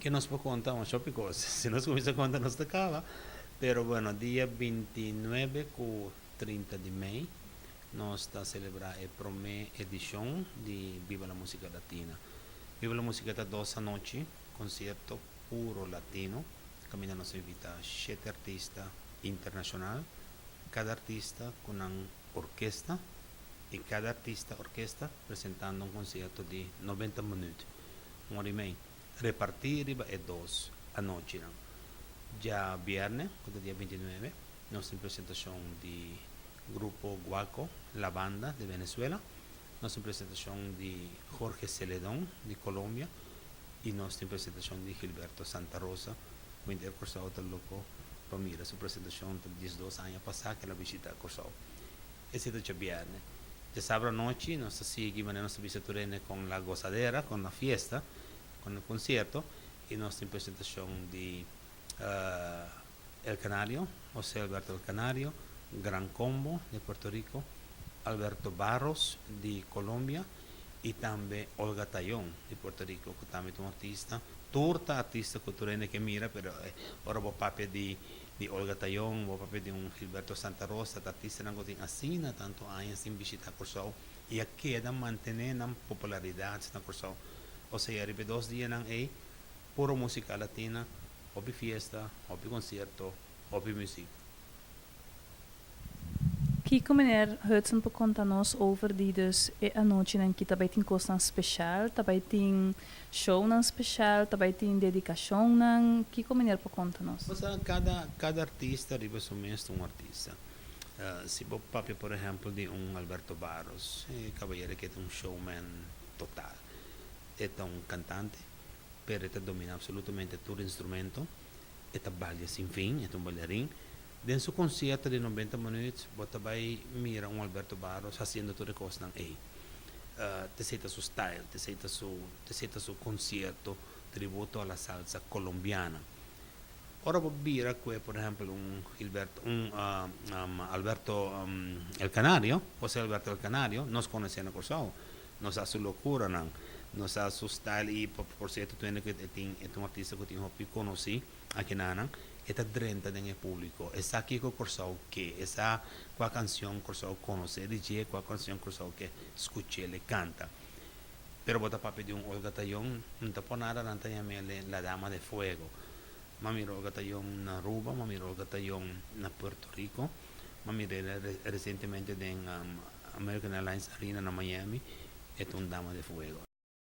Ke nos por konta un hopi kos. Si nos kuminsá konta nos ta kaba. Pero bueno, dia 29 ku 30 di mei nos ta selebrá e promé edishon di Viva la Música Latina. Viva la Música ta dos anochi, konsierto puro latino, kaminda nos a invitá shete artista internashonal, kada artista ku nan orkesta i kada artista orkesta presentando un konsierto di 90 minüt, un ora i mei, repartí riba e dos anochinan. Djabièrnè, ku ta dia 29, nos tin presentashon di Grupo Guaco, La Banda di Venezuela, nos tin presentashon di Jorge Celedon di Colombia i nos tin presentashon di Gilberto Santa Rosa, ku henter Kòrsou ta loko pa mira su presentashon ta 12 aña pasá ku el a bishitá Kòrsou. Esei ta djabièrnè. Djasabra anochi nos ta sigui manera nos ta bisa tur hende kon la gozadera, kon la fiesta, kon el konsierto i nos tin presentashon di El Canario, José Alberto El Canario, Gran Combo di Puerto Rico, Alberto Barros di Colombia i tambe Olga Tayon di Puerto Rico ku tambe ta un artista. Tur ta artista ku tur hende ke mira pero ora bo papia di di Olga Tayon, bo papia di un Gilberto Santa Rosa, ta artistanan ku tin asina tantu aña sin bishita Kòrsou i a keda mantené nan popularidat na Kòrsou. Osea riba e dos dianan ei puro músika latina. Hopi fiesta, hopi konsierto, hopi muziek. Kiko meneer Hudson por konta nos over di dus e anochinan ki ta bai tin kosnan speshal, ta bai tin shownan speshal, ta bai tin dedikashonnan, kiko meneer por konta nos? Bo sa kada kada artista riba su mes ta un artista. Si bo papia por ehempel di un Alberto Barros, e kabayero ke ta un showman total. E ta un kantante, pero e ta domina absolutamente tur instrumento, e ta balia sin fin, e ta un bailarin. Den su concierto di 90 minuut bo ta bay mira un Alberto Barros haciendo tur e cosnan ey. T'esey ta su style, t'esey ta su, t'esey ta su concierto tributo a la salsa colombiana. Ora bo bira cu e por ehempel un Gilberto, un Alberto El Canario, José Alberto El Canario, nos conoce na Corsou, Nos sa su lokuranan, nos sa su style i por sierto tur hende ku e tin e ta un artista ku tin hopi konosí akinanan, e ta drenta den e públiko, e sa kiko Kòrsou ke, e sa kua kanshon Kòrsou konosé di dje, kua kanshon Kòrsou ke skuch'el e kanta. Pero bo ta papia di un Olga Tayon, no ta por nada nan ta yam'el la dama de fuego. M'a mira Olga Tayon na Aruba, m'a mira Olga Tayon na Puerto Rico, m'a mir'el resientemente den American Airlines Arena na Miami, e ta un dama de fuego.